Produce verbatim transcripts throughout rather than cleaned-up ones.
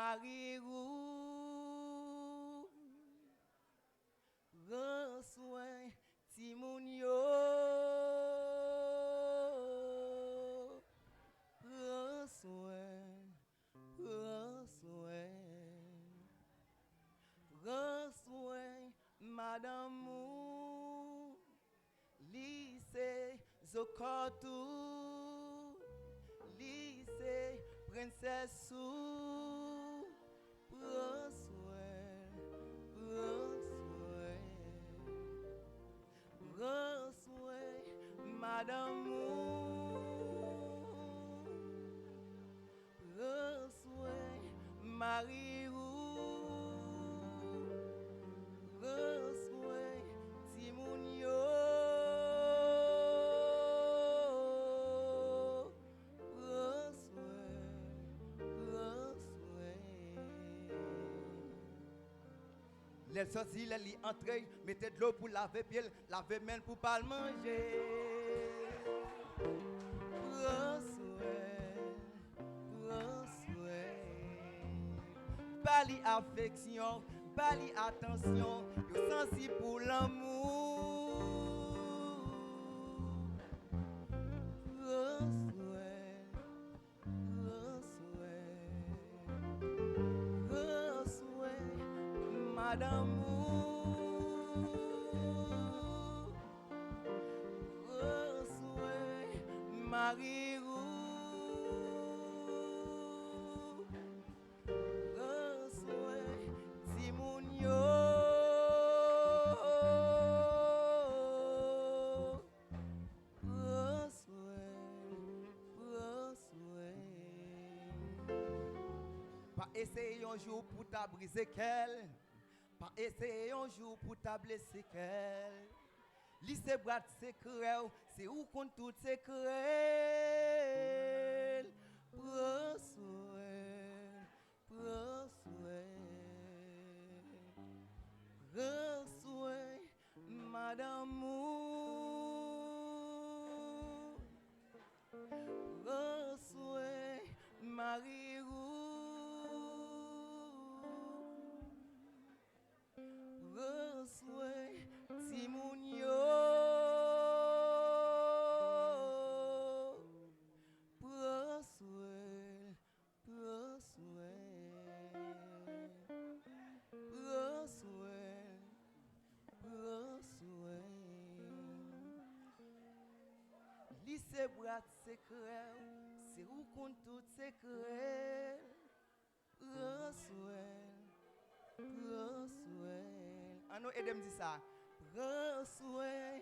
mari ou. Pran swen timoun yo. Pran swen, pran swen. Pran swen madanm ou. Li se zokòt ou, li se prensès ou. Pran swen, pran swen, pran swen madanm ou. Pran swen mari ou. Pran swen timoun yo. Pran swen, pran swen. Lè l sòti, lè li antre, mete dlo pou lave pye l, lave men l pou pa l manje. Pran swen, pran swen. Ba li afeksyon, ba li atansyon, yon sansib pou lanmou. Pran swen, pran swen, pran swen madanm ou. Pran swen mari ou. Pran swen timoun yo. Pran swen, pran swen. Pa eseye yon jou pou ta brize kè l. Pa eseye yon jou pou ta blese kè l. Li se bwat sekrè w, se ou konn tout sekrè l. Pran swen, pran swen, pran swen madanm ou. Pran swen mari ou. Pran swen timoun yo. Pran swen, pran swen, pran swen, pran swen. Li se bwat sekrè w, se ou konn tout sekrè l. Pran swen l, pran swen l. Ann nou ede m di sa. Pran swen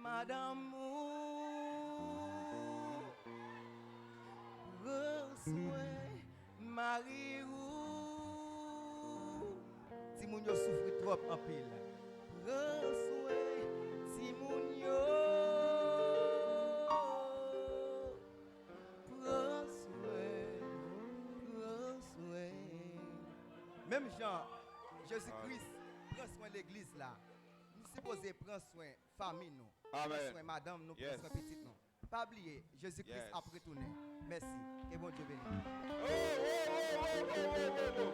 madanm ou. Pran swen mari ou. Timoun yo soufri twòp anpil. Pran swen timoun yo. Pran swen, pran swen. Menm jan Jezi Kris pran swen legliz la, nou sipoze pran swen fanmi nou, pran swen madanm nou, pran swen pitit nou. Pa bliye, Jezi Kris ap retounen. Mèsi. Ke Bondye beni nou. Oh, oh, oh, oh, oh, oh, oh, oh.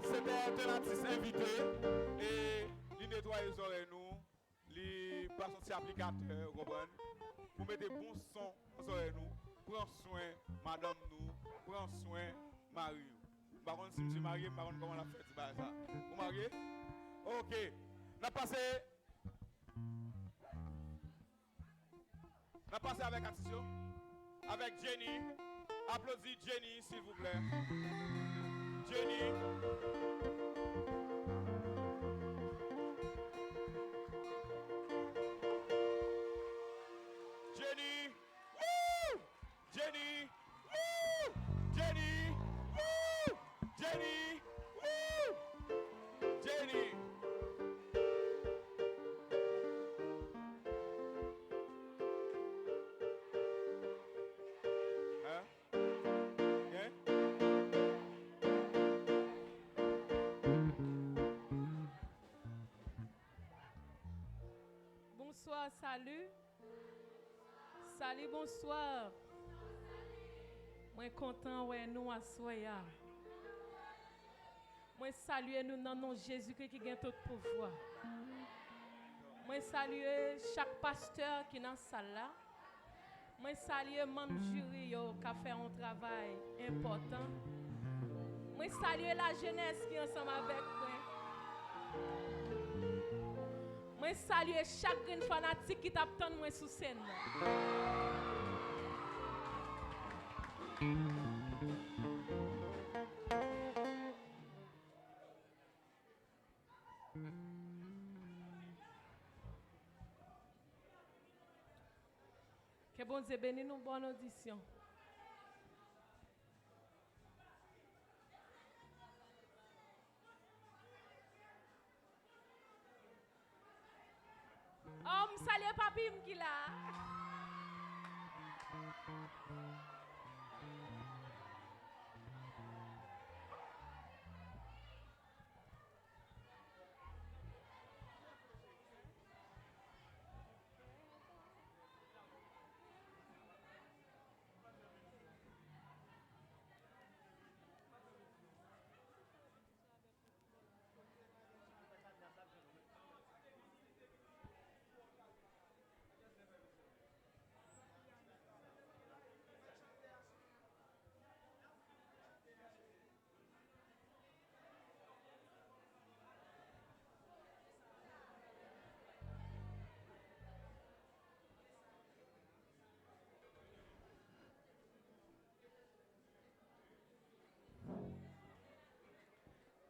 Se te, te yon atis envite e li netwaye zòrèy nou. Li pase yon ti aplikatè, ou konprann, pou mete bon son nan zòrèy nou. Pran swen madanm nou, pran swen mari w. M pa konn si misye marye, m pa konn kòman l ap fè ti bagay sa. Ou marye? Oke. N ap pase. N ap pase avèk atis yo. Avèk Jenny. Aplodi Jenny, silvouplè. Jenny. Jenny. Woo! Jenny. Woo! Jenny. Woo! Jenny. Woo! Jenny. Hein? Hein? Bonsoir, salut. Salut, bonsoir. Mwen kontan wè nou aswè a. Mwen salye nou nan non Jezikri ki gen tout pouvwa. Mwen salye chak pastè ki nan sal la. Mwen salye manm jiri yo k ap fè yon travay enpòtan. Mwen salye lajenès ki ansanm avèk mwen. Mwen salye chak grenn fanatik ki t ap tann mwen sou sèn nan. Ke Bondye beni nou, bòn odisyon. Oh, m salye papi m ki la.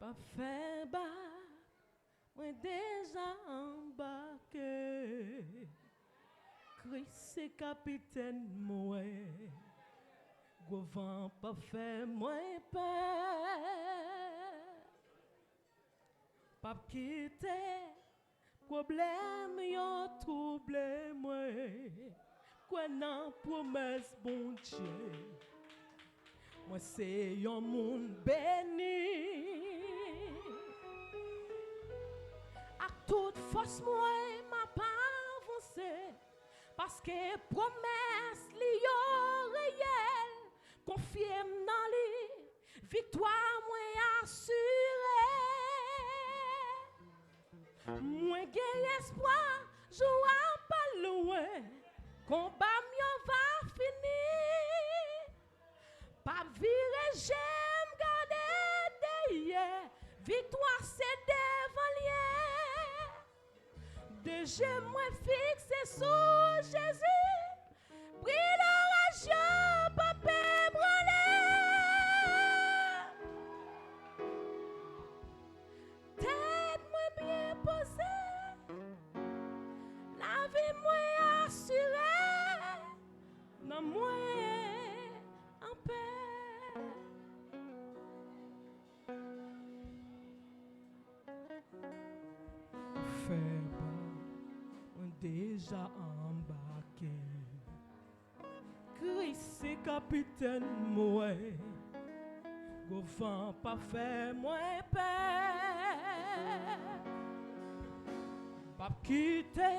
Pa fè bak, mwen deja anbake. Kris se kapitèn mwen. Gwo van pa fè mwen pè. P ap kite pwoblèm yo twouble mwen. Kwè nan pwomès Bondye. Mwen se yon moun beni. Ak tout fòs mwen, m ap avanse. Paske pwomès li yo reyèl. Konfye m nan li. Viktwa mwen asire. Mwen gen espwa, jou a pa lwen. Konba m yo va fini. Pa vire je m gade dèyè. Viktwa se devan l ye. De je mwen fikse sou Jezi. Bri loraj yo pa pe branle. Tèt mwen byen poze. Lavi mwen asire. Nanm mwen anpè. Fè pa, mwen deja anbake. Kris se kapitèn mwen. Gwo van pa fè mwen pè. M p ap kite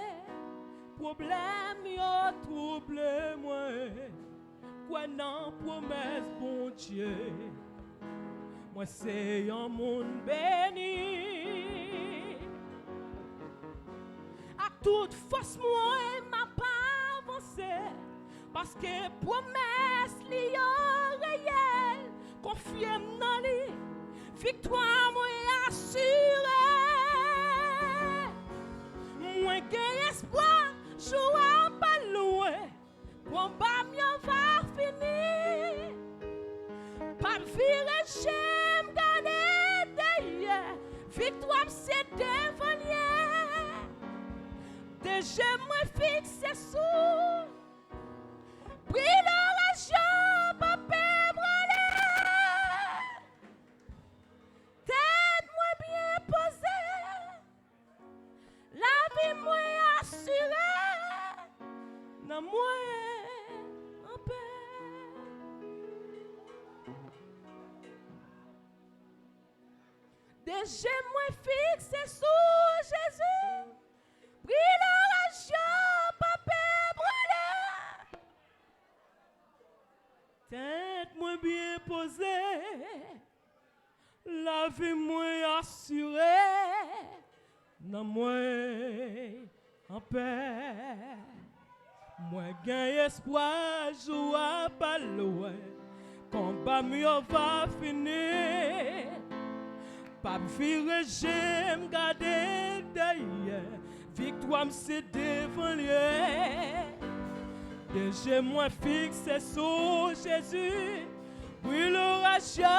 pwoblèm yo twouble mwen. Kwè nan pwomès Bondye. Mwen se yon moun beni. Ak tout fòs mwen, m ap avanse. Paske pwomès li yo reyèl. Konfye m nan li. Viktwa mwen asire. Mwen gen espwa, jou a pa lwen. Konba m yo va fini. Pa vire je m gade dèyè. Viktwa m se devan l ye. De je mwen fikse sou. Bri loraj yo pa pe branle. Tèt mwen byen poze. Lavi mwen asire. Nanm mwen anpè. De je mwen fikse sou Jezi. Bri loraj yo pa pe branle. Tèt mwen byen poze. Lavi mwen asire, nanm mwen anpè. Mwen gen espwa jou a pa lwen, konba m yo va fini. P ap vire je m gade dèyè, viktwa m se devan l ye. De je mwen fikse sou Jezi, bri loraj yo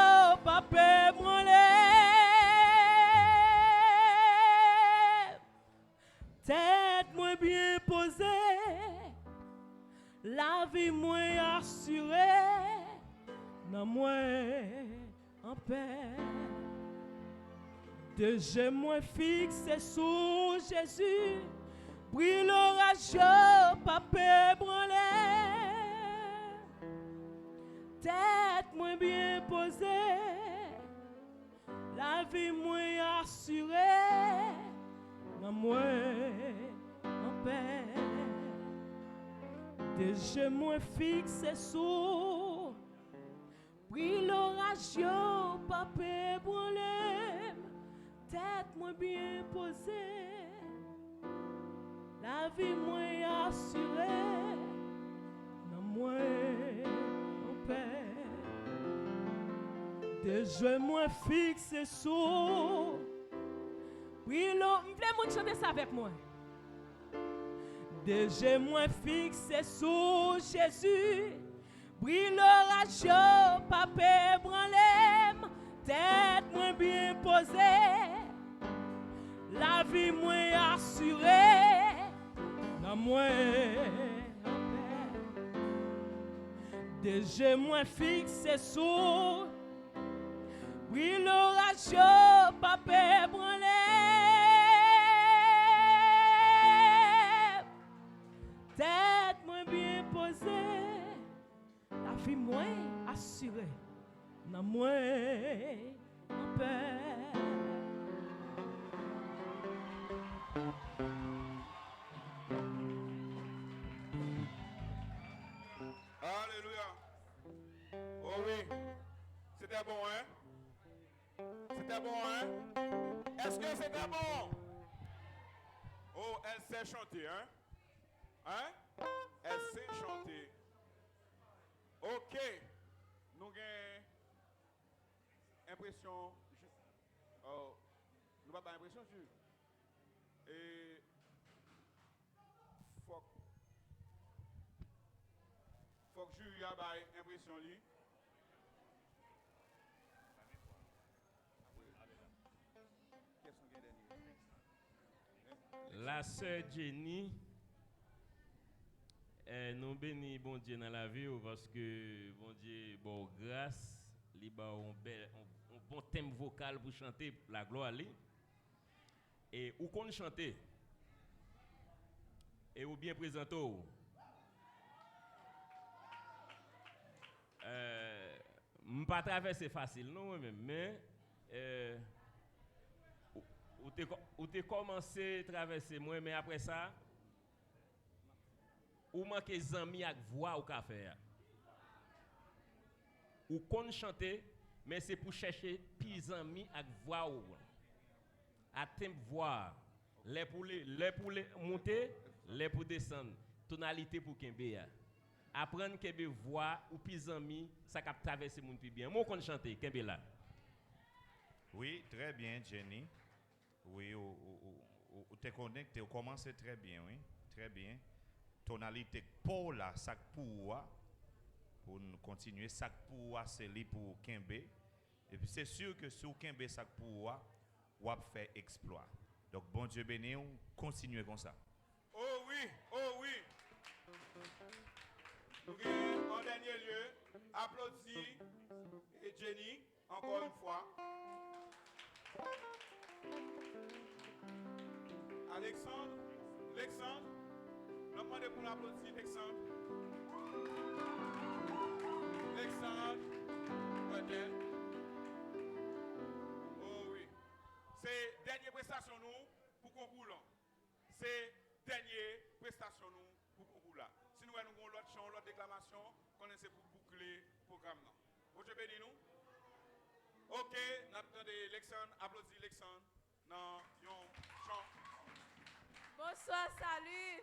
p ap ebranle. Tèt mwen byen poze, lavi mwen asire, nanm mwen anpè. De je mwen fikse sou Jezi, bri loraj yo p ap ebranle. Tèt mwen byen poze, lavi mwen asire, nanm mwen anpè. De je mwen fikse sou, bri loraj yo p ap ebranle m. Tèt mwen byen poze, lavi mwen asire, nanm mwen anpè. De je mwen fikse sou, bri lo-, m vle moun chante sa avèk mwen. De je mwen fikse sou Jezi, bri loraj yo p ap ebranle m. Tèt mwen byen poze, lavi mwen asire, nanm mwen anpè. De je mwen fikse sou, bri loraj yo p ap ebranle. Tèt mwen byen poze, lavi mwen asire, nanm mwen anpè. Alelouya. Oh wi. C'était bon, hein? C'était bon, hein? Est-ce que c'était bon? Oh, elle sait chanter, hein? Hein? Elle sait chanter. Ok. Nou gen enpresyon. Ju-, oh, nou pa bay enpresyon, Ju. E fòk, fòk jiri a bay enpresyon li. La sè Jenny, eh, nou beni Bondye nan lavi w paske Bondye ba w gras, li ba w yon bèl, yon, yon bon tenb vokal pou chante laglwa li. E ou konn chante. E ou byen prezante w. Eh, m pa travèse fasil non mwen menm, men, eh, ou, ou te kò-, ou te kòmanse travèse mwen, men apre sa, ou manke zanmi ak vwa ou ka fè a. Ou konn chante, men se pou chèche pi zanmi ak vwa ou a. A tenb vwa a. Lè pou le, lè pou le, moute, lè pou desann. Tonalite pou kenbe a. Aprann kenbe vwa ou pi zanmi, sa k ap travèse moun pi byen. Mwen w konn chante, kenbe la. Wi, trè byen, Jenny. Wi, ou, ou, ou, ou, ou te konekte, ou kòmanse trè byen, wi. Trè byen. Tonalite k pa w la, sa k pou ou a, pou n kontinye, sa k pou ou a, se li pou w kenbe. Epi se si ke si w kenbe sa k pou ou a, w ap fè eksplwa. Donk, Bondye beni w, kontinye konsa. Oh wi, oh wi. Nou gen, an dènye lye, aplodi Jenny, ankò yon fwa. Alexandre, Lexandre, nou ap mande pou n aplodi Lexandre. Lexandre, Godel. Oh wi. Se dènye prestasyon nou pou konkou lan. Se dènye prestasyon nou pou konkou la. Si nou wè nou gen yon lòt chan, yon lòt deklamasyon, konnen se pou boukle pwogram nan. Bondye beni nou. Ok, n ap tande Lexandre, aplodi Lexandre nan yon chan. Bonsoir, salut.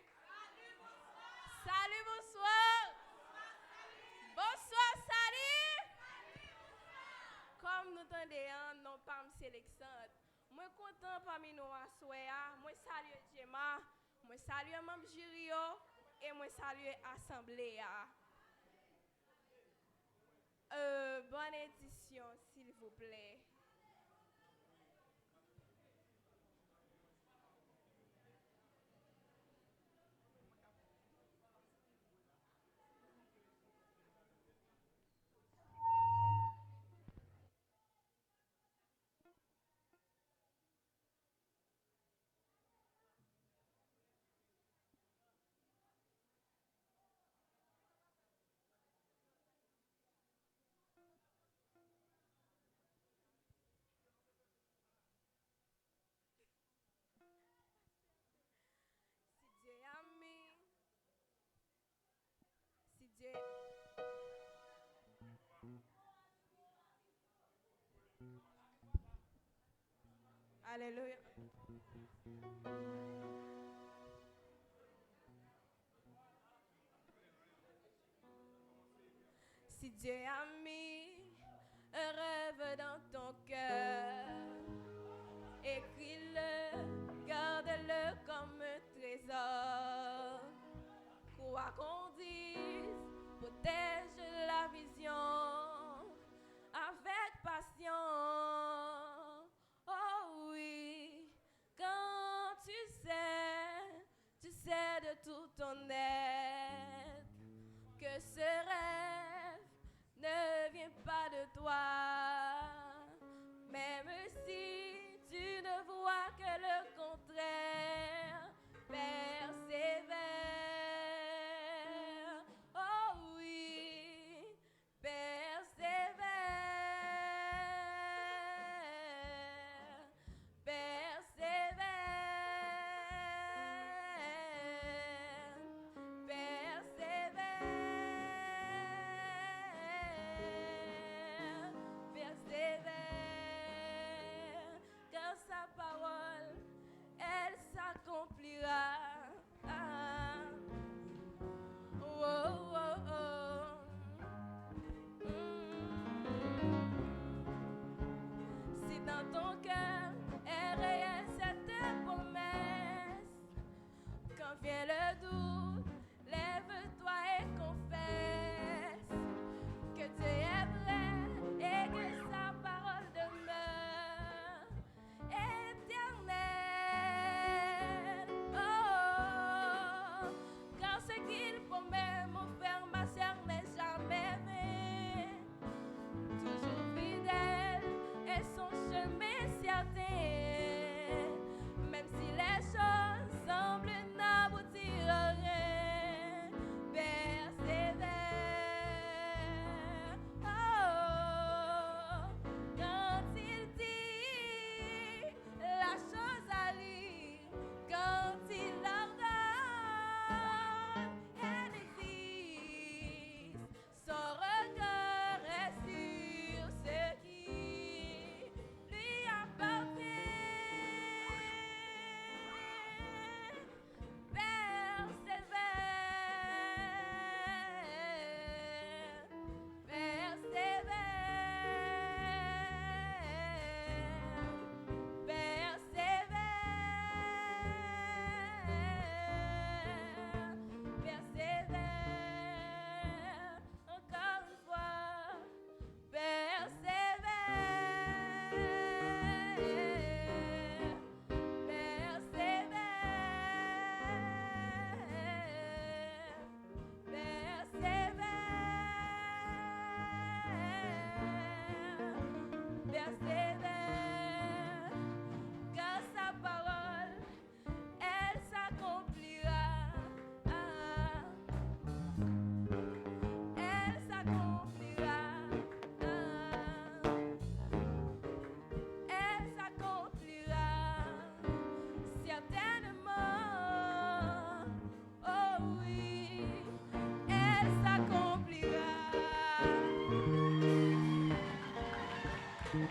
Salut, bonsoir. Bonsoir, salut. Kòm nou tande an, non pa m se Lexandre. Mwen kontan pami nou aswè a. Mwen salye Gemma. Mwen salye manm jiri yo. E mwen salye asanble a. Euh, bonne édition, s'il vous plaît. Si Dieu a mis, si Dieu. Alelouya. Si Dieu a mis un rêve dans ton cœur, écris-le, garde-le comme un trésor. Quoi qu'on dise, protège la vision avec passion. Oh oui, quand tu sais, tu sais de tout ton être que ce rêve ne vient pas de toi. Même si tu ne vois que le contraire, persévère.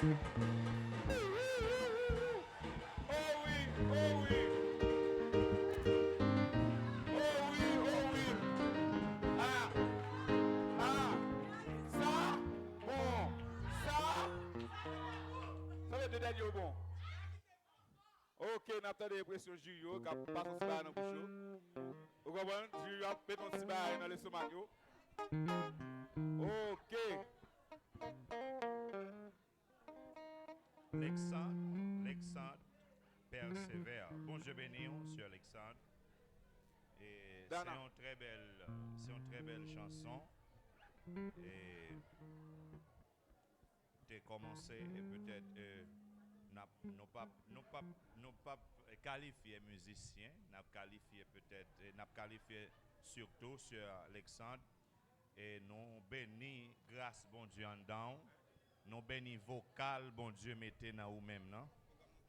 Oh wi, oh wi. Oh wi, oh wi. Ah, ah. Sa, bon. Sa, sa se de dènye yo bon. Ok, n ap tande enpresyon jiri yo k ap pase yon ti bagay nan bouch yo. Ou konprann? Jiri yo ap mete yon ti bagay nan lestomak yo. Ok. Lexandre, Lexandre, persévère. Bondye beni w, Sè Lexandre. E se yon trè bèl, se yon trè bèl chanson. E te kòmanse, e petèt, e, n ap, nou p ap, nou p ap, nou p ap kalifye mizisyen, n ap kalifye petèt, e, n ap kalifye sitou Sè Lexandre. E nou beni gras Bondye anndan w. Nou beni vokal Bondye mete nan ou menm nan.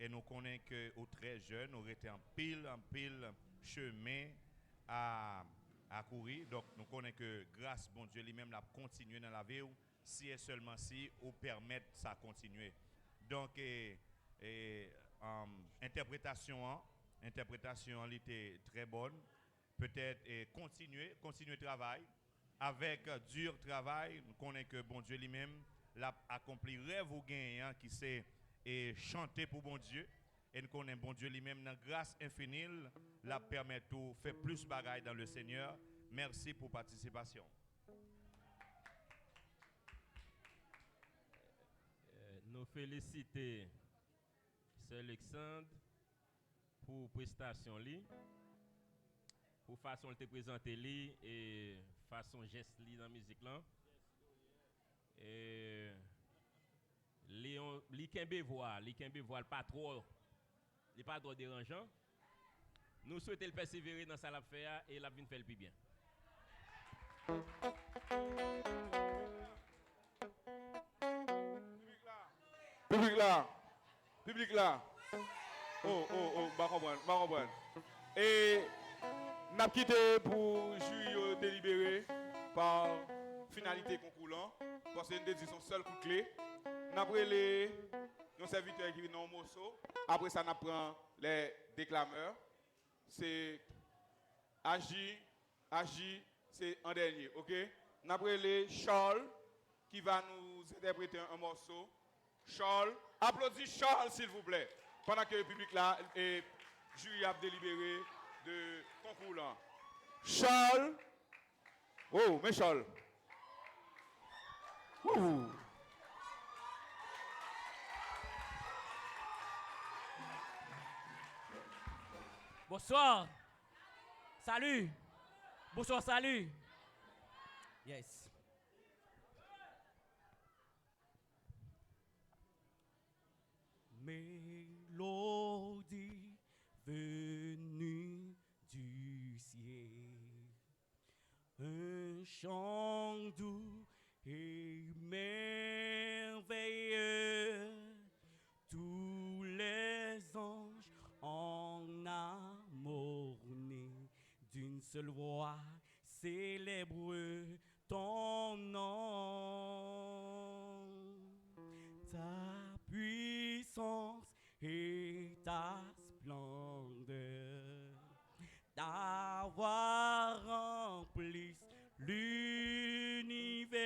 E nou konnen ke ou trè jèn, ou rete anpil, anpil chemen a, a kouri. Donk, nou konnen ke gras Bondye li menm l ap kontinye nan lavi w, si e sèlman si ou pèmèt sa kontinye. Donk, e, e, um, entèpretasyon an, entèpretasyon an li te trè bòn. Petèt, e, kontinye, kontinye travay. Avèk, e, di travay, nou konnen ke Bondye li menm, l ap akonpli rèv ou genyen an, ki se, e, chante pou Bondye. E n konnen Bondye li menm, nan gras enfini l, l ap pèmèt ou fè plis bagay dans le Seigneur. Mèsi pou patisipasyon. E, nou felisite Sè Lexandre pou prestasyon li, pou fason l te prezante li, e fason jès li nan mizik lan. E li yon, li kenbe vwa, li kenbe vwa l pa twò, li pa twò deranjan. Nou swete l pèsevere nan sa l ap fè a e l ap vin fè l pi byen. Piblik la. Piblik la. Oh, oh, oh, m pa konprann, m pa konprann. E n ap kite pou jiri yo delibere pa finalite konkou lan, paske n te di se yon sèl kout kle. N ap rele yon sèvitè ki vin nan yon moso. Apre sa, n ap pran les déclameurs. Se Aji, Aji, se an dènye, ok? N ap rele Charles, qui va nous interpréter un morceau. Charles, aplodi Charles, silvouplè, pandan ke piblik la e jiri ap delibere de konkou lan. Charles, oh, men Charles. Wouhou. Bonsoir. Salut. Bonsoir, salut. Yes. Mélodie venue du ciel. Un chant doux et merveilleux. Tous les anges en harmonie d'une seule voix célèbrent ton nom. Ta puissance et ta splendeur, d'avoir rempli l'univers,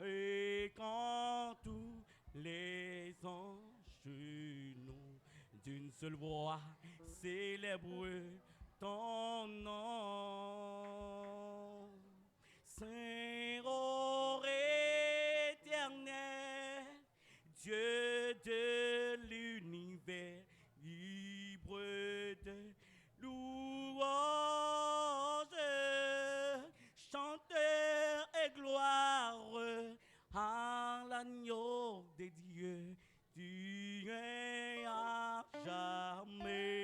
et quand tous les anges nous, d'une seule voix, célèbrent ton nom. Saint, ô éternel, Dieu de l'univers, vibre de louanges, chanter et gloire à l'agneau de Dieu, tu es à jamais.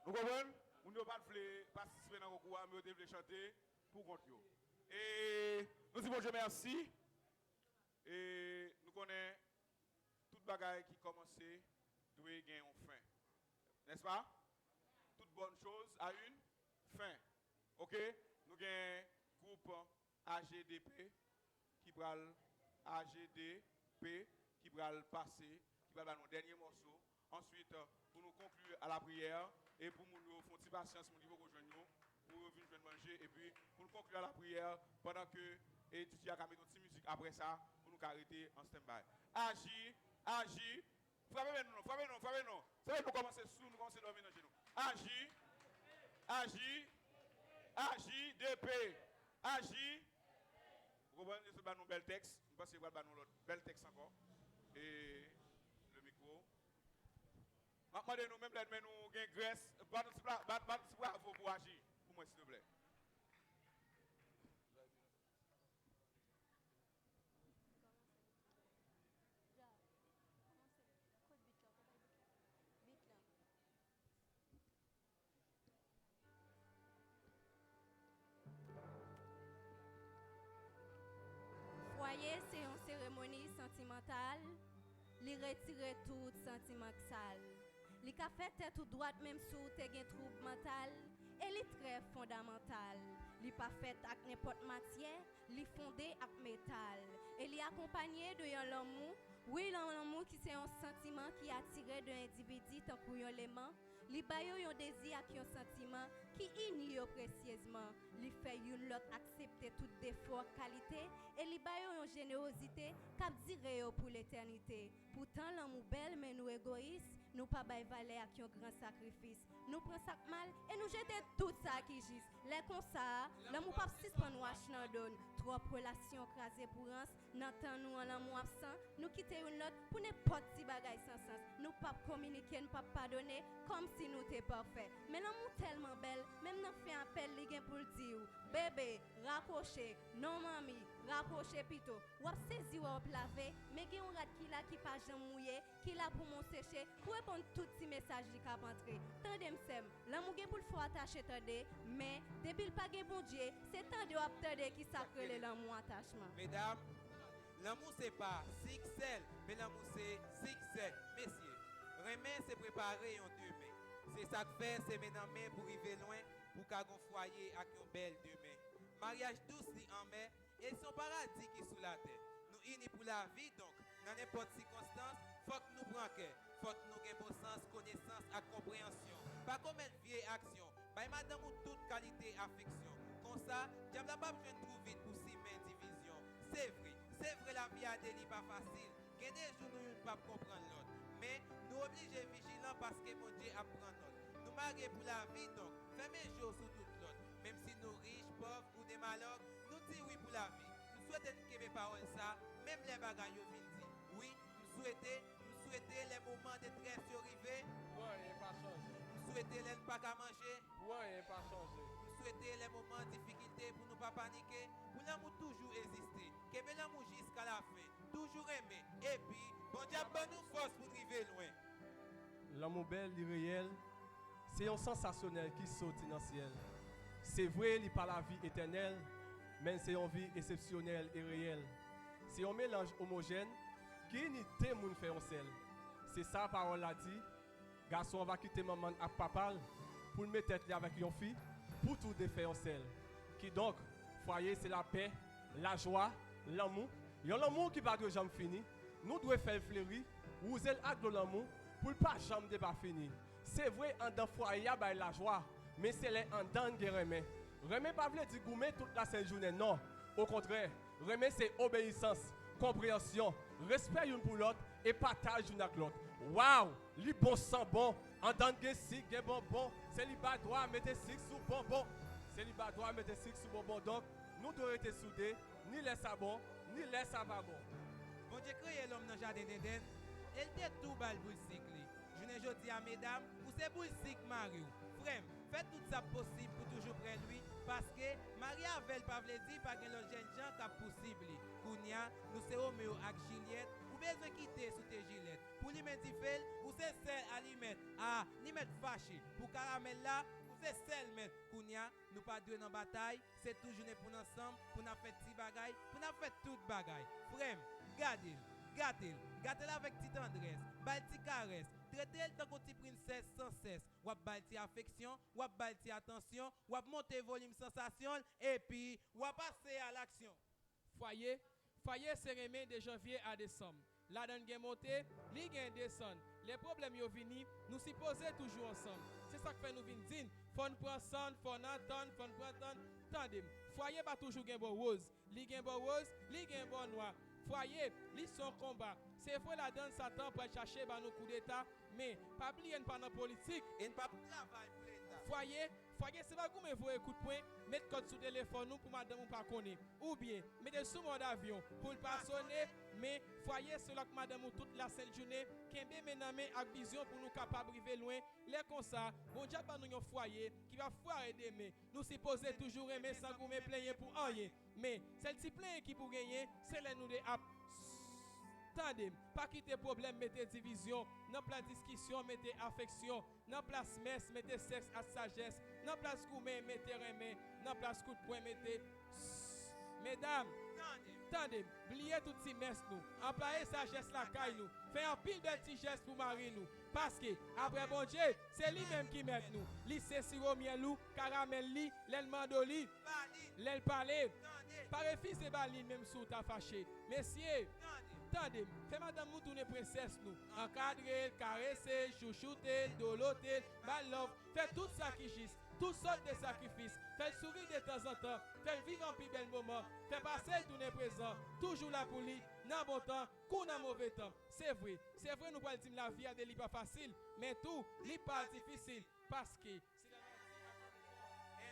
Nou konprann? Moun yo pa t vle patisipe nan konkou a, men yo te vle chante pou kont yo. E nou di Bondye mèsi. E nou konnen tout bagay ki kòmanse dwe gen yon fen. N'est-ce pas? Toute bonne chose a une fin. Oke? Nou gen gwoup A G D P ki pral, A G D P ki pral pase, ki pral ba nou dènye mòso. Answit, pou nou konkli a lapriyè, e pou moun yo fè yon ti pasyans, moun ki poko jwenn yo, pou yo vin jwenn manje, epi pou nou konkli a lapriyè, pandan ke e D J a ka mete yon ti mizik apre sa, pou nou ka rete an standby. Aji, aji, frape men nou non, frape non, frape non. Se nou kòmanse sou, nou kòmanse dòmi nan je nou. Aji, aji, aji, D P, aji. Ou konprann? Yo sot ba nou bèl tèks. M panse yo pral ba nou lòt bèl tèks ankò. E le micro. M ap mande nou, menm lè men nou gen grès, bat yon ti bra-, bat, bat yon ti bravo pou Aji, pou mwen, silvouplè. Fwaye se yon seremoni santimantal, li retire tout santiman k sal. Li ka fè tèt ou dwat menm si w te gen twoub mantal, e li trè fondamantal. Li pa fèt ak nenpòt matyè, li fonde ak metal. E li akonpanye de yon lanmou, wi, yon lanmou ki se yon santiman ki atire de endividi tankou yon leman, li ba yo yon dezi ak yon santiman ki ini yo presyezman. Li fè youn lòt aksepte tout defo ak kalite, e li ba yo yon jenerozite k ap dire yo pou letènite. Poutan, lanmou bèl, men nou egoyis, nou pa bay valè ak yon gran sakrifis. Nou pran sa k mal e nou jete tout sa ki jis. Lè konsa a, lanmou p ap sispann wach nan do n. Twòp relasyon kraze pou rans, nan tan nou an lanmou absan, nou kite youn lòt pou nenpòt ti bagay san sans. Nou p ap kominike, n p ap padone, kòmsi nou te pafè. Men lanmou tèlman bèl, menm nan fen apèl li gen pou l di w, bebe, rakwoche, non manmi, rapwoche pito. W ap sezi wè w ap lave, men gen yon rad ki la ki pa janm mouye, ki la pou men w seche, pou reponn tout ti mesaj li k ap antre. Tande m sè m, lanmou gen pou l fè w atache tande, men depi l pa gen Bondye, se tande w ap tande ki sa k rele lanmou atachman. Medam, lanmou se pa sik sèl, men lanmou se siksè. Mesye, renmen se prepare yon demen. Se sa k fè se men nan men pou rive lwen, pou ka gon fwaye ak yon bèl demen. Maryaj dous li anmè, e s on paradi ki sou latè. Nou ini pou lavi, donk, nan nenpòt sikonstans, fòk nou pran kè, fòk nou gen bon sans, konesans ak konpreyansyon. Pa komèt vye aksyon, bay madanm ou tout kalite afeksyon. Konsa, dyab la p ap jwenn twou vit pou simen divizyon. Se vre, se vre lavi a de li pa fasil. Gen de jou nou youn p ap konprann lòt. Men, nou oblije vijilan paske Bondye ap pran nòt. Nou marye pou lavi, donk, fèmen je w sou tout lòt. Menm si nou rich, pòv, ou de malòg, nou di wi pou lavi. M swete n kenbe pawòl sa, menm lè bagay yo vin di. Wi, m swete, m swete lè moman detrès yo rive. Pou anyen pa chanje. M swete lè n pa ka manje. Pou anyen pa chanje. M swete lè moman difikilte pou nou pa panike, pou lanmou toujou egziste. Kenbe lanmou jiska lafen, toujou renmen, epi Bondye ap ban nou fòs pou n rive lwen. Lanmou bèl, li reyèl, se yon sansasyonèl ki soti nan syèl. Se vre, li pa lavi etènèl, men l se yon vi eksepsyonèl e reyèl. Se yon melanj omojèn ki ini de moun fè yon sèl. Se sa pawòl la di, gason an va kite manman l ak papa l pou l met tèt li avèk yon fi, pou tou de fè yon sèl. Kidonk, fwaye se lapè, lajwa, lanmou, yon lanmou ki pa dwe janm fini. Nou dwe fè l fleri, wouze l ak dlo lanmou, pou l pa janm depafini. Se vre, anndan fwaye a bay lajwa, men se lè anndan n gen renmen. Renmen pa vle di goumen tout lasent jounen, non. Okontrè, renmen se obeyisans, konpreyansyon, respè youn pou lòt e pataj youn ak lòt. Waw! Li bon san bon! Anndan n gen sik, gen bonbon. Seliba dwa mete sik sou bonbon. Seliba dwa mete sik sou bonbon. Donk, nou dwe rete soude, ni lè sa bon, ni lè sa pa bon. Bondye kreye lòm nan jaden Edenn, e l te tou ba l boul sik li. Jounen jodi a, medam, ou se boul sik mari w. Frè m, fè tout sa k posib pou toujou pre l, wi, paske marye avè l pa vle di pa gen lòt jènjan k ap pousib li. Kounye a, nou se Womeo ak Jilyèt, ou bezwen kite sou te jilèt. Pou limen dife l, ou se sèl alimèt. A, ni mèt fache. Pou karamèl la, ou se sèl mèt. Kounye a, nou pa dwe nan batay, se tou jounen pou n ansanm, pou n ap fè ti bagay, pou n ap fè tout bagay. Frè m, gade l, gate l, gate l avèk ti tandrès, ba l ti karès, trete l tankou ti prensès san sès. W ap ba l ti afeksyon, w ap ba l ti atansyon, w ap monte volim sansasyon l, epi w ap pase a laksyon. Fwaye, fwaye se renmen de janvye a desanm. Ladann gen monte, li gen desann. Lè pwoblèm yo vini, nou sipoze toujou ansanm. Se sa k fè nou vin di n, fò n pran san n, fò n antann, fò n pran tan n. Tande m, fwaye pa toujou gen bò woz. Li gen bò woz, li gen bò nwa. Fwaye, li se yon konba. Se vre ladann Satan pral chache ba nou koudeta, men pa bliye n pa nan politik. E n p ap travay pou Leta. Fwaye, fwaye se pa goumen voye kout pwen, met kòd sou telefòn ou pou madanm ou pa konnen. Oubyen, mete l sou mòd avyon pou l pa sonnen, men fwaye se w ak madanm ou tout lasent jounen, kenbe men nan men ak vizyon pou nou kapab rive lwen. Lè konsa, Bondye ap ban nou yon fwaye ki p ap fware demen. Nou sipoze toujou renmen san goumen plenyen pou anyen. Men, sèl ti plenyen ki pou genyen, se lè nou de ap tande m. Pa kite pwoblèm mete divizyon. Nan plas diskisyon, mete afeksyon. Nan plas mès, mete sèks ak sajès. Nan plas goumen, mete renmen. Nan plas kout pwen, mete s-, medam, tande m. Bliye tout ti mès nou. Anplwaye sajès lakay nou. Fè anpil bèl ti jès pou mari nou. Paske, apre Bondye, se li menm ki mèt nou. Li se siwo myèl ou, karamèl li, lè l mande w li, lè l pale. Pa refize ba li menm si w ta fache. Mesye, tande m. Fè madanm nou tounen prensès nou. Ankadre l, karese l, chouchoute l, dolote l, ba l love. Fè tout sa ki jis, tout sòt de sakrifis. Fè l souri detanzantan. Fè l viv anpil bèl moman. Fè pase l tounen prezan. Toujou la pou li, nan bon tan, kou nan move tan. Se vre, se vre nou pral di m lavi a de li pa fasil, men tou, li pa difisil. Paske,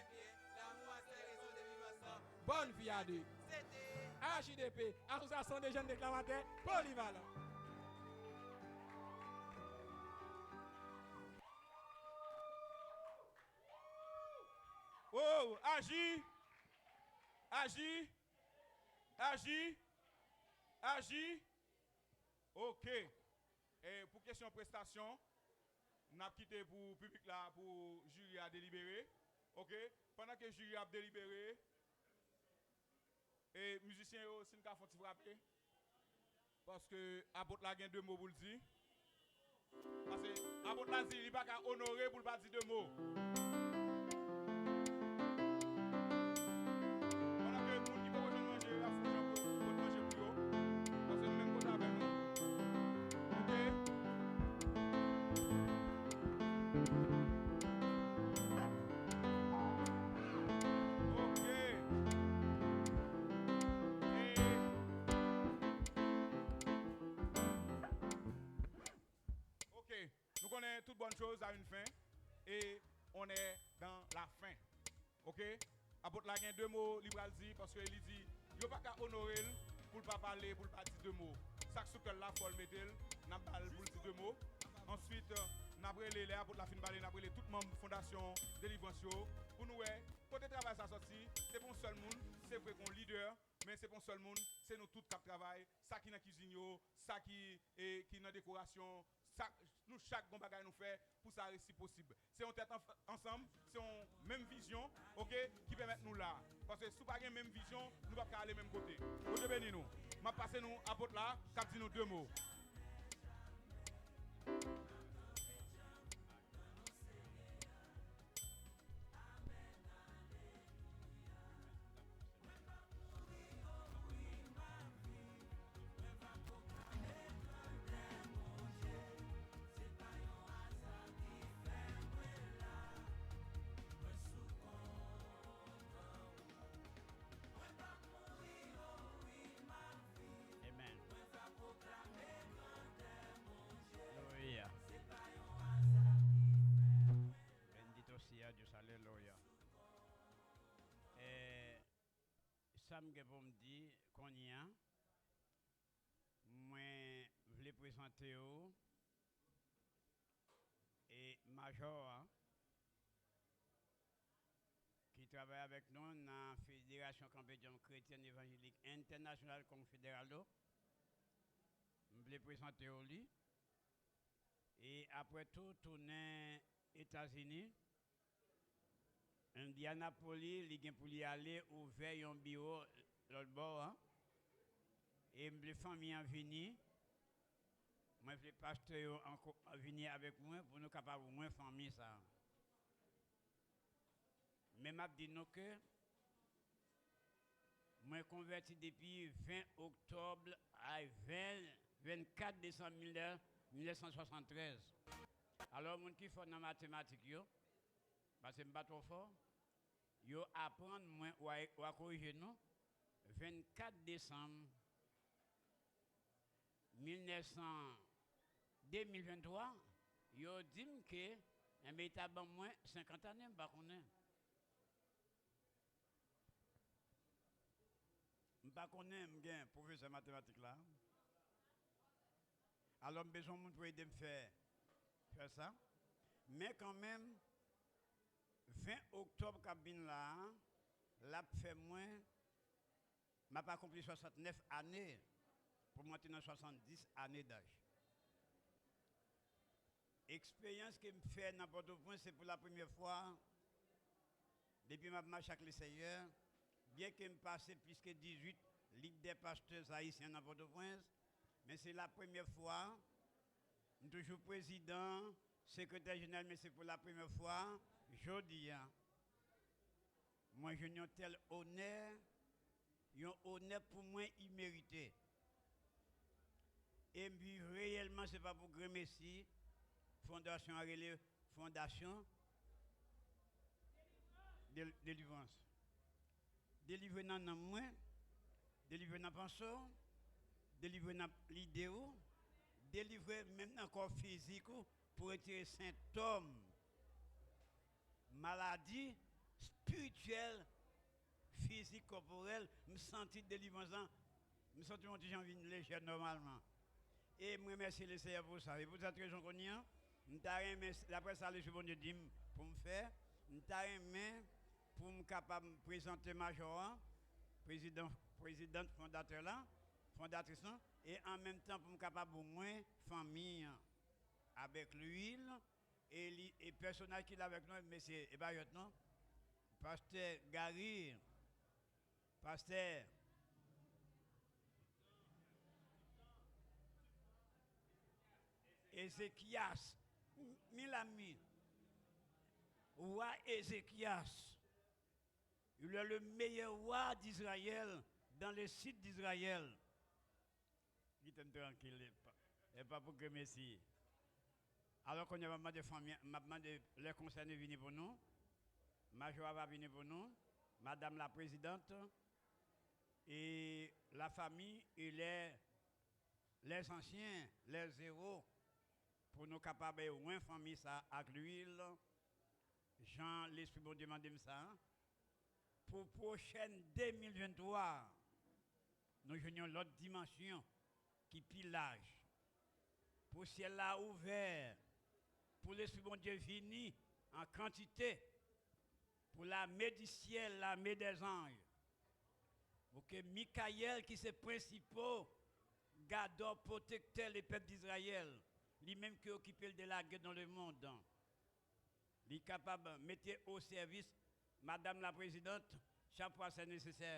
si lanmou a se rezon de viv ansanm, bòn vi a de. Se te A J D P, Asosyasyon de Jèn Deklamatè Polivalan. Oh, aji! Aji! Aji! Aji! Ok. E pou kesyon prestasyon, n ap kite pou piblik la, pou jiri a delibere. Ok. Pandan ke jiri a ap delibere, e mizisyen yo, si n ka fè yon ti frape. Paske apot la gen de mo pou l di. Paske apot la di li pa ka onore pou l pa di de mo. Pandan ke moun ki poko jwenn manje ap fouti antre pot manje pou yo. Paske nou menm kote avè nou. Ok. Ok. E Ok, nou konnen toute bonne chose a une fin, et on est dans la fin. Ok? Apot la gen de mo li pral di, paske li di, yo pa ka onore l pou l pa pale, pou l pa di de mo. Sa k sou kè l la, fò l mete l, n ap ba l pou l di de mo. Answit, n ap rele, lè apot la fin pale, n ap rele tout manm Fondasyon Delivrans yo, pou nou wè kote travay sa sòti. Se pa yon sèl moun, se vre gen yon lidè, men se pa yon sèl moun, se nou tout k ap travay, sa ki nan kizin yo, sa ki, e, ki nan dekorasyon, sa, nou chak gon bagay nou fè pou sa resi posib. Se yon tèt anf-, ansanm, se yon menm vizyon, ok, ki pèmèt nou la. Paske si w pa gen menm vizyon, nou p ap ka ale menm kote. Bondye beni nou. M ap pase nou apot la, k ap di nou de mo. Amen. Alelouya. Bendito sea Dios, alelouya. E, sa m gen pou m di kounye a, mwen vle prezante w e majò a ki travay avèk nou nan Federasyon Kanpe Djanm Kretyèn Evanjelik Entènasyonal Confederado. M vle prezante w li. E apre tou, tounen Etazini. Indianapolis, li gen pou li ale ouvè yon biwo lòt bò an. E m vle fanmi an vini. Mwen vle pastè yo ankò vini avèk mwen pou nou kapab wè fanmi sa a. Men m ap di nou ke mwen konvèti depi ven oktòb, ay, ven, vennkat desanm mil nèf san swasanntrèz. Alò, moun ki fò nan matematik yo, paske m pa twò fò, yo aprann mwen, w a, w a korije nou, vennkat desanm mil nèf san, de mil venntwa, yo di m ke, enben, li ta ban mwen senkant ane, m pa konnen. M pa konnen, m gen pwofesè matematik la. Alò, m bezwen moun pou ede m fè, fè sa. Men kanmenm, ven oktòb k ap vin la a, l ap fè mwen, m ap akonpli swasantnèf ane pou m antre nan swasanndis ane daj. Eksperyans ke m fè nan Pòtoprens, se pou la premyè fwa depi m ap mache ak Leseyè, byenke m pase plis ke dizuit lig dè pastè ayisyen nan Pòtoprens, men se la premyè fwa, m toujou prezidan, sekretè jeneral, men se pou la premyè fwa, jodi a, mwen jwenn yon tèl onè, yon onè pou mwen imerite. E m viv reyèlman, se pa pou grenmesi, fondasyon an rele Fondasyon Del-, Delivrans. Delivre nan nanm mwen, delivre nan panse w, delivre nan lide w, delivre menm nan kò fizik ou, pou retire sentòm maladi espirityèl, fizik, kòporèl. M santi delivrans lan, m santi m yon ti jan vin lejè nòmalman. E m remèsye Leseyè pou sa. E pou sèt rezon kounye a, m ta renmen, daprè sa Lespri Bondye di m pou m fè, m ta renmen pou m kapab prezante majò an, prezidan, prezidant fondatè la, fondatris lan, e an menm tan pou m kapab wè fanmi an avèk lwil, e li, e pèsonaj ki la avèk nou, mesye, e pa jwèt non, pastè Gary, pastè Ézéchias, mi la mi, wa Ézéchias, il est le meilleur roi d'Israël dans le sud d'Israël. Kite m trankil, e pa, e pa pou grenmesi. Alò, kounye a, m ap mande fanmi, m ap mande lè konsène vini pou nou. Majò a va vini pou nou. Madam la prezidant, e la fami, e lè, lè zansyen, lè zewo, pou nou kapab ouen fanmi sa ak lwil, jan Lespri Bondye mande m sa, pou pwochèn de mil venntwa, nou jwenn yon lòt dimansyon ki pi laj. Pou syèl la ouvè, pou Lespri Bondye vini an kantite, pou lame di syèl, lame dèzanj, pou ke Mikayèl, ki se prensipal gadò, pwotektè lepèp Dizrayèl, li menm ki okipe l de lagè dans le monde, li kapab mete o sèvis Madam la Prezidant chak fwa se nesesè.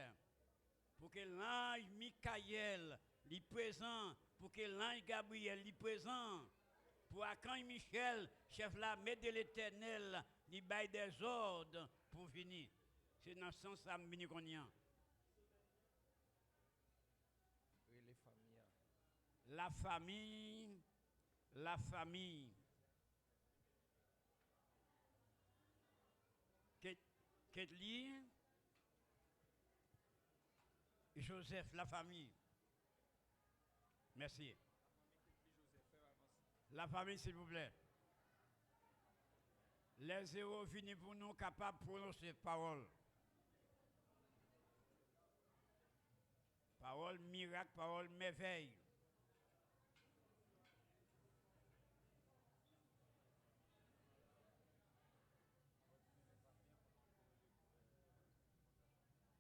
Pou ke lanj Mikayèl li prezan, pou ke lanj Gabriyèl li prezan, pou akanj Michèl, chèf lame de Letènèl, li bay dèzòd pou vini. Se nan sans sa m vini kounye a. Rele fanmi an. Lafanmi, lafanmi. Ket-, Ketli Joseph, lafanmi. Mèsi. Lafanmi, silvouplè. Lè zewo vini pou nou kapab pwononse pawòl. Pawòl mirak, pawòl mèvèy.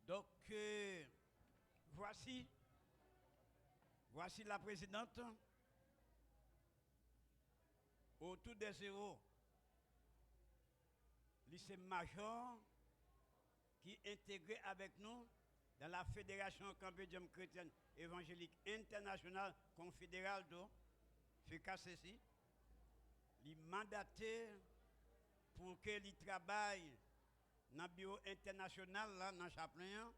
Donc, euh, voici, voici la présidente. Autour des héros. Li se majò ki entegre avèk nou dans la Fédération Kanpe Djanm Chrétienne Évangélique Internationale, konfederal tou, F K C C. Li mandate pou ke li travay nan biwo entènasyonal la, nan Chaplen an.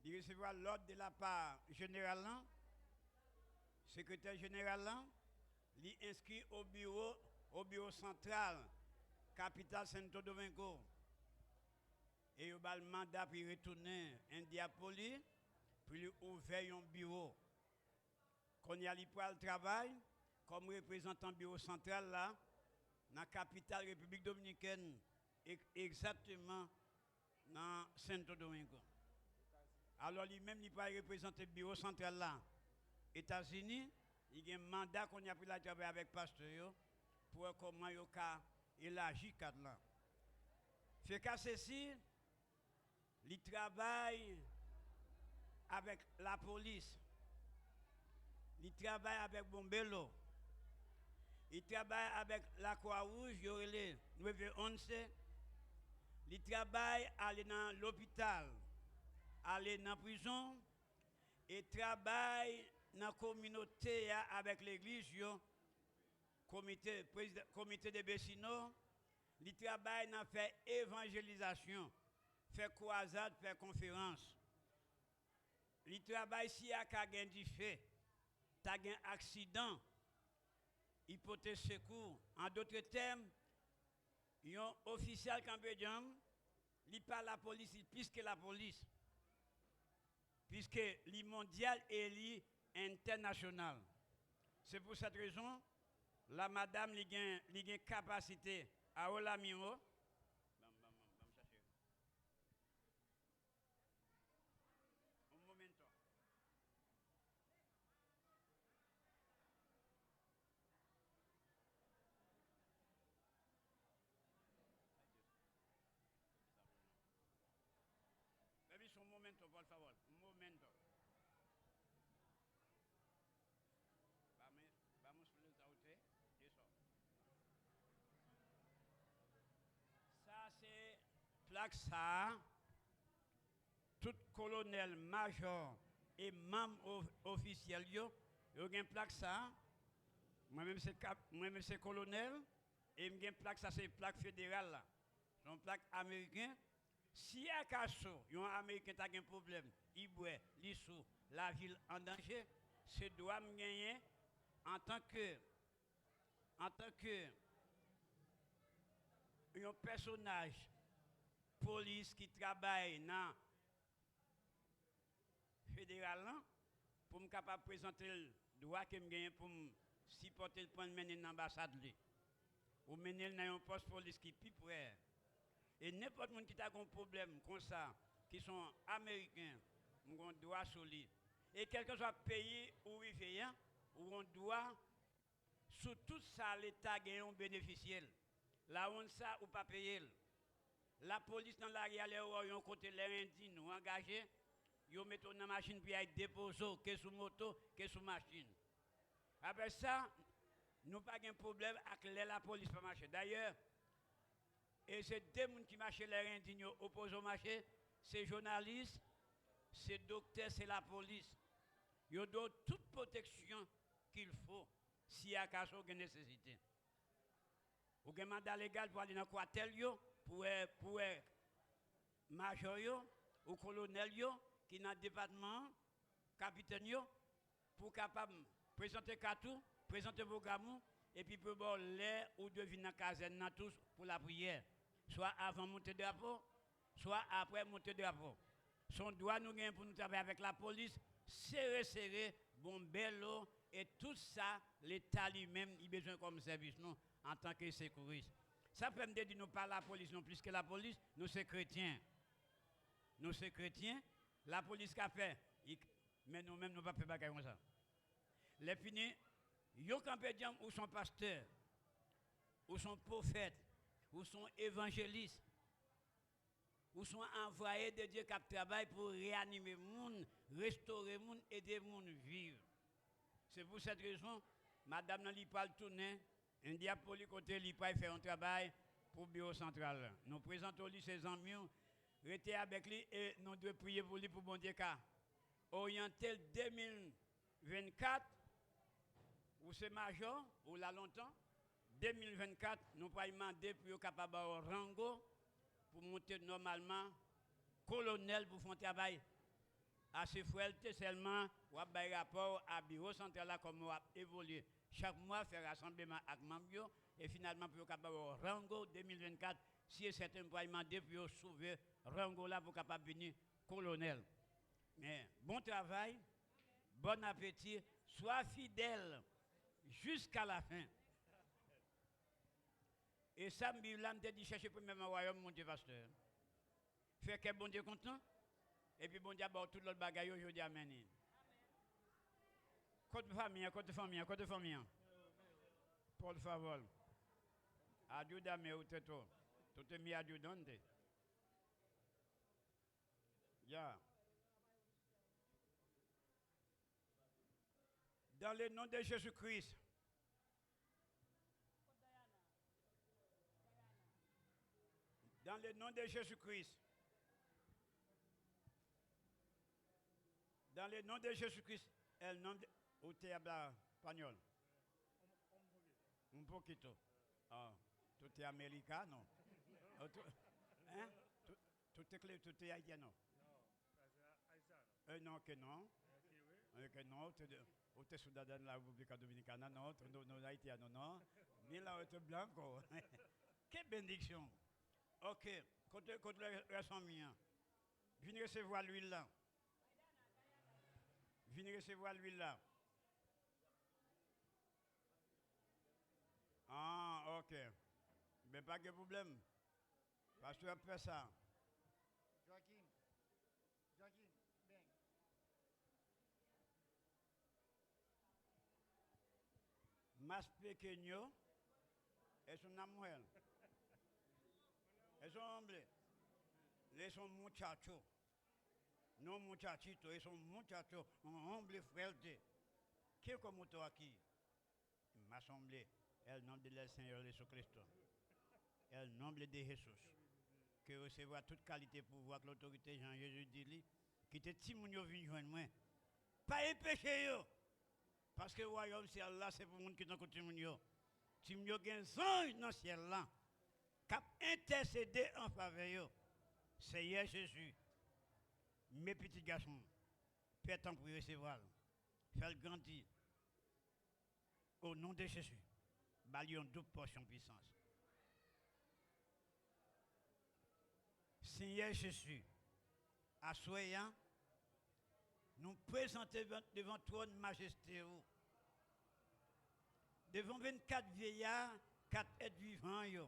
Li resevwa lòd de la pa jeneral lan, sekretè jeneral lan. Li enskri o biwo, o biwo santral kapital Santo Domingo. E yo ba l manda pou li retounen Indianapolis, pou li ouvè yon biwo. Kounye a, li pral travay kòm reprezantan biwo santral la nan kapital Repiblik Dominikèn, e-, egzakteman nan Santo Domingo. Alò, li menm, li pral reprezante biwo santral la Etazini. Li gen manda kounye a pou l al travay avèk pastè yo pou wè kòman yo ka elaji kad lan. F K C C, li travay avèk lapolis. Li travay avèk Bombelo. Li travay avèk Lakwa Wouj, yo rele Nueve Once. Li travay ale nan lopital, ale nan prizon, e travay nan kominote a avèk legliz yo, komite, prezida-, komite de vecino. Li travay nan fè evanjelizasyon, fè kwazad, fè konferans. Li travay si a ka gen dife, ta gen aksidan, li pote sekou. An dòt tèm, yon ofisyal kanpe djanm, li pa lapolis, li plis ke lapolis. Piske li mondyal e li entènasyonal. Se pou sèt rezon, la madanm li gen, li gen kapasite. Ahora mismo. Ban m, ban m, ban m, ban m chache. Un momento. Permiso, un momento, por favor. Un momento. Vamos, vamos, eso. Sa se plak sa a. Tout kolonèl, majò e manm o-, ofisyèl yo, yo gen plak sa a. Mwen menm se kap-, mwen menm se kolonèl, e m gen plak sa, se plak federal la. Se yon plak ameriken. Si akaso yon Ameriken ta gen pwoblèm, li bwè, li sou, lavi l an danje, se dwa m genyen antanke, antanke yon pèsonaj polis ki travay nan federal lan, pou m kapab prezante l dwa ke m genyen pou m sipòte l, pran l, mennen l nan anbasad li, ou mennen l nan yon pòs polis ki pi pre. E nenpòt moun ki ta gen yon pwoblèm konsa, ki se yon Ameriken, m gen yon dwa sou li. E kèlkeswa peyi ou rive a, ou gen yon dwa sou tout sa Leta genyen, ou benefisye l. Lawonn sa, ou pa peye l. Lapolis nan lari a, lè yo wè w yon kote, lè w endin, ou angaje, yo mete w nan machin pou y al depoze w, ke sou moto, ke sou machin. Apre sa, nou pa gen pwoblèm ak lè lapolis pa mache. Dayè, e se de moun ki mache lè endin yo opoze w mache, se jounalis, se doktè, se lapolis. Yo dwe w tout pwoteksyon qu'il faut, si akaso gen nesesite. Ou gen manda legal pou ale nan kwatèl yo, pou wè, pou wè majò yo, ou kolonèl yo, ki nan depatman an, kapitèn yo, pou w kapab prezante kat ou, prezante pwogram ou, epi pou yo ba w lè ou dwe vin nan kazèn nan tou pou lapriyè, swa avan monte drapo, swa apre monte drapo. Se yon dwa nou genyen pou nou travay avèk lapolis, sere sere, bon bèlo, e tout sa Leta li menm li bezwen kòm sèvis nou antanke sekouris. Sa fè m te di nou pa lapolis, nou plis ke lapolis, nou se kretyen. Nou se kretyen, lapolis ka fè, li, men nou menm nou p ap fè bagay konsa. Lè fini, yon kanpe djanm, ou se yon pastè, ou se yon pwofèt, ou se yon evanjelis, ou se yon anvwaye de Dye k ap travay pou reyanime moun, restore moun, ede moun viv. Se pou sèt rezon, madanm nan li pral tounen Endyapolin kote li pral fè yon travay pou biwo santral. Nou prezante w li, se zanmi w. Rete avèk li e nou dwe priye pou li pou Bondye ka oryante l de mil vennkat. Ou se majò, ou la lontan. De mil vennkat, nou pral mande pou yo kapab ba w rango pou monte nòmalman kolonèl pou fè yon travay ase fwèlte sèlman, w ap bay rapò w a biwo santral la kòman w ap evolye. Chak mwa, fè rasanbleman ak manm yo, e finalman pou yo kapab ba w rango de mil vennkat, si e sèten, m pral mande pou yo soulve rango la pou w kapab vini kolonèl. Men, bon travay, bon apeti, swa fidèl jiska lafen. E sa m viv la, m te di chèche premyèman wayòm Bondye, pastè. Fè kè Bondye kontan, epi Bondye ap ba w tout lòt bagay yo jodi a, men li. Kote fanmi an, kote fanmi an, kote fanmi an? Por favor. Ayúdame usted todo. Tú te me ayudante. Ya. Dans le nom de Jésus-Christ. Dans le nom de Jésus-Christ. Dans le nom de Jésus-Christ. El nombre de... Usted habla español. Un poquito. Ah, tú te americano. Oh, tú, ¿eh? Tú, tú te cre-, tú te haitiano. Eh, non, que no. Eh, que no, usted, usted es ciudadano de la República Dominicana, no, usted no, no es haitiano, no. Mira, usted es blanco. Qué bendición. Ok, kote, kote lè, lè fanmi an? Vin resevwa lwil la. Vin resevwa lwil la. Ah, ok. Ben, pa gen pwoblèm. Pastè ap fè sa. Joaquin. Joaquin, ven. Más pequeño es una mujer. Es un hombre. Es un muchacho. No muchachito, es un muchacho, un hombre fuerte. ¿Quién como tú aquí? Más hombre, el nombre del Señor Jesucristo. El nombre de Jesús. Ke resevwa tout kalite pouvwa ak lotorite, jan Jezi di li, kite timoun yo vin jwenn mwen. Pa enpeche yo. Paske wayòm syèl la, se pou moun ki tankou timoun yo. Timoun yo gen zanj nan syèl la k ap entèsede an favè yo. Seyè Jezi, men pitit gason, Pè, tanpri, resevwa l. Fè l grandi. O non de Jezi, ba l yon doub pòsyon pisans. Senyè Jezi, aswè a, nou prezante devan, devan twòn majeste ou, devan vennkat vyeya, kat èt vivan yo.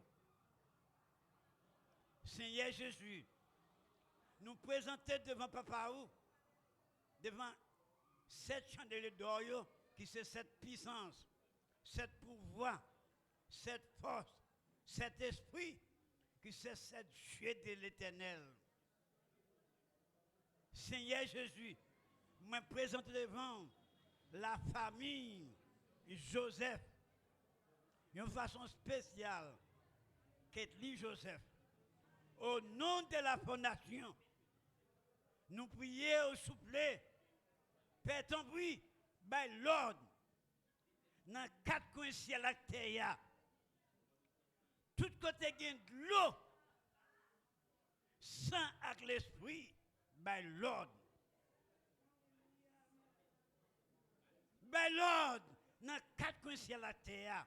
Senyè Jezi, nou prezante devan Papa ou, devan sèt chandelye dò yo, ki se sèt pisans, sèt pouvwa, sèt fòs, sèt espri, ki se sèt je de Letènèl. Senyè Jezi, mwen prezante devan w lafanmi Jozèf, yon fason espesyal, Ketly Jozèf, o non de la fondasyon, nou priye w, souple, Pè, tanpri, bay lòd nan kat kwen syèl ak tè a. Tout kote gen dlo, san ak lespri, bay lòd. Bay lòd nan kat kwen syèl ak tè a,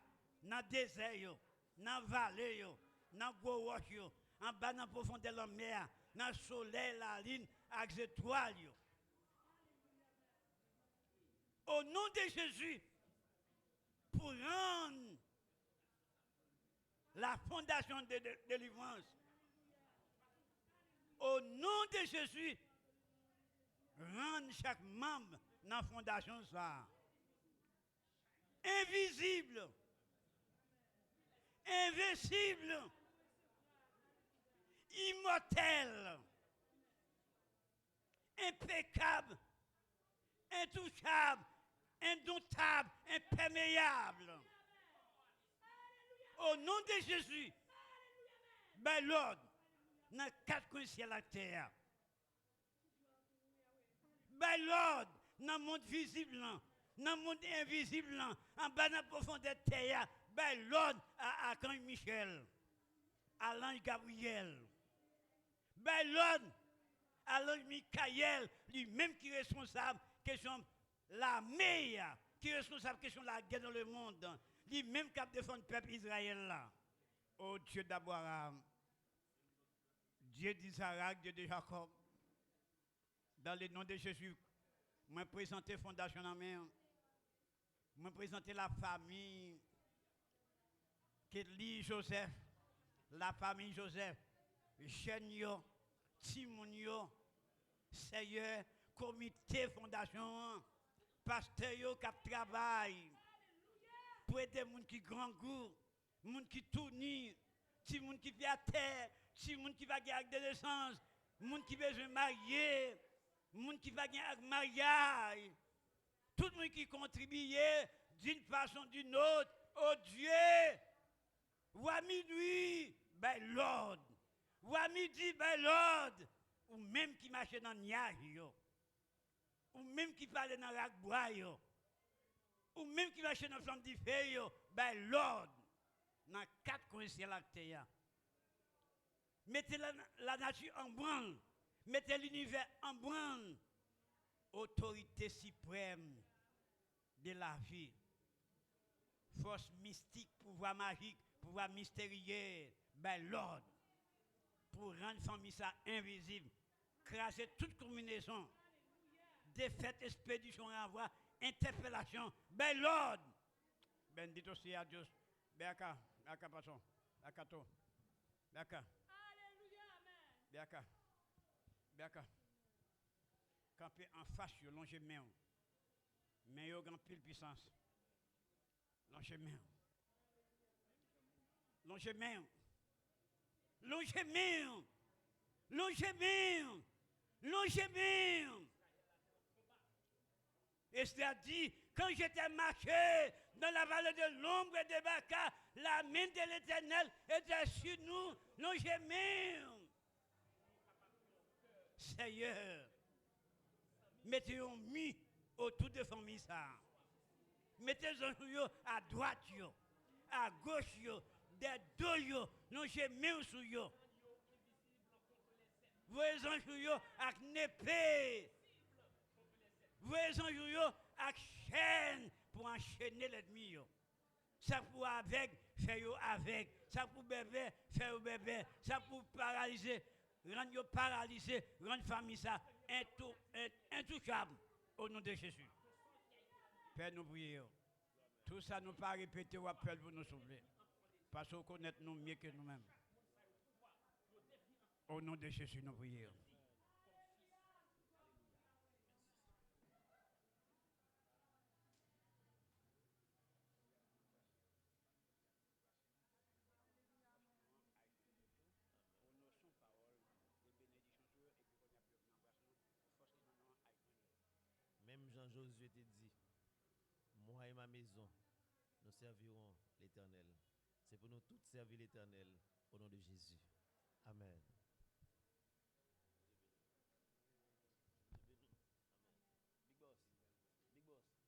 nan dezè yo, nan vale yo, nan gwo wòch yo, anba nan pwofondè lanmè a, nan solèy, lalin ak zetwal yo. O non de Jezi, pou rann la fondasyon de, de, delivrans. O non de Jezi, rann chak manm nan fondasyon sa a envizib, envensib, imòtèl, enpekab, entouchab, endontab, enpèmeyab. O non de Jezi, bay lòd nan kat kwen syèl ak tè a. Bay lòd nan mond vizib lan, nan mond envizib lan, anba nan pwofondè tè a. Bay lòd a Akanj Michèl, a lanj Gabriyèl. Bay lòd a lanj Mikayèl, li menm ki responsab kesyon lame a, ki responsab kesyon lagè dans le monde, li menm k ap defann pèp Izrayèl la. O Dye d'Abraham, Dye d'Izarak, Dye de Jakòb, dans le nom de Jezi, mwen prezante fondasyon nan men w. Mwen prezante lafanmi Ketly Joseph, lafanmi Joseph, jèn yo, timoun yo, Seyè, komite fondasyon an, pastè yo k ap travay pou ede moun ki grangou, moun ki touni, timoun ki pi atè, timoun ki pa gen ak de nesans, moun ki bezwen marye, moun ki pa gen ak maryaj, tout moun ki kontribiye d'une façon d'une autre, o Dye, wa minwi, bay lòd, wa midi, bay lòd, ou menm ki mache nan nyaj yo. Ou menm ki pale nan rak bwa yo, ou menm ki mache nan flanm dife yo, bay lòd nan kat kwen syèl ak tè a. Mete la, lanati an branl, mete linivè an branl. Otorite siprèm de lavi, fòs mistik, pouvwa majik, pouvwa misterye, bay lòd pou rann fanmi sa envizib, kraze tout konbinezon, defèt, espedisyon, ranvwa, entèpelasyon, bay lòd. Bendito sea Dios. Ven acá, ven acá, patrón. Ven acá tú. Ven acá. Aleluya, amèn. Ven acá. Ven acá. Kanpe anfas yo, lonje men w. Men yo gen anpil pisans. Lonje men w. Lonje men w. Lonje men w. Lonje men w. Lonje men w. Esdras dit, quand j'étais marché dans la vallée de l'ombre et de Baca, la main de l'Éternel était sur nous. Lonje men w. Seyè, mete yon mi otou de fanmi sa a. Mete zanj ou yo adwat yo, agoch yo, dèyè do yo, lonje men w sou yo. Voye zanj ou yo ak nepe. Voye zanj ou yo ak chèn pou anchene lènmi yo. Sa k pou avèg, fè yo avèg. Sa k pou bèbè, fè yo bèbè. Sa k pou paralize, rann yo paralize, rann fanmi sa entou-, en-, entouchab. O non de Jezi. Pè, nou priye w. Tou sa nou pa repete, w ap fè l pou nou, souple. Paske w konèt nou mye ke nou menm. O non de Jezi, nou priye w. Même Jean Josué te di, moi et ma maison, nous servirons l'Éternel. C'est pour nous tous servir l'Éternel au nom de Jésus. Amen. Big Boss. Big Boss. Amen. Bondye beni.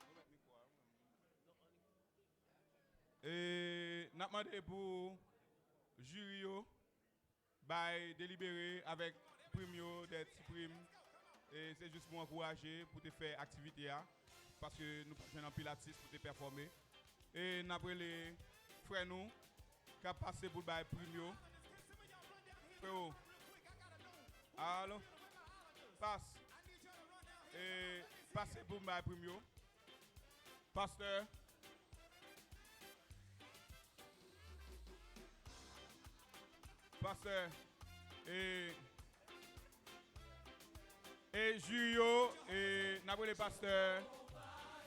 Bondye beni w, amen. E, n ap mande pou jiri yo bay delibere avèk prim yo, de ti prim. E se jis pou ankouraje, pou te fè aktivite a, paske nou pa jwenn anpil atis pou te pèfòme. E n ap rele frè nou k ap pase pou l bay prim yo. Freo, alo, pas. E pase pou m bay prim yo. Pastè. Pastè. E, e jiri yo, e n ap rele pastè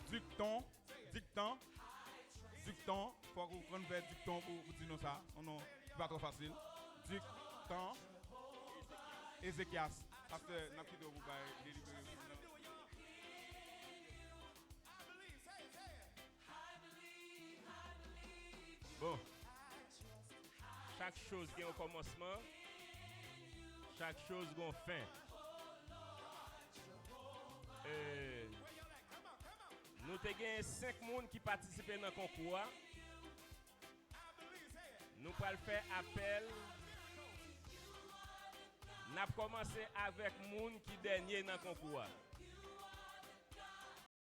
Dikton, Diktan, Dikton. Fòk ou konn fè dikton pou, pou di non sa. Yon non ki pa twò fasil. Dikton. Ezekyas. Pastè, n ap kite w pou bay delibere moun nan. Bon. Chak choz gen yon kòmansman. Chak choz gen yon fen. E, nou te gen senk moun ki patisipe nan konkou a. Nou pral fè apèl. N ap kòmanse avèk moun ki dènye nan konkou a.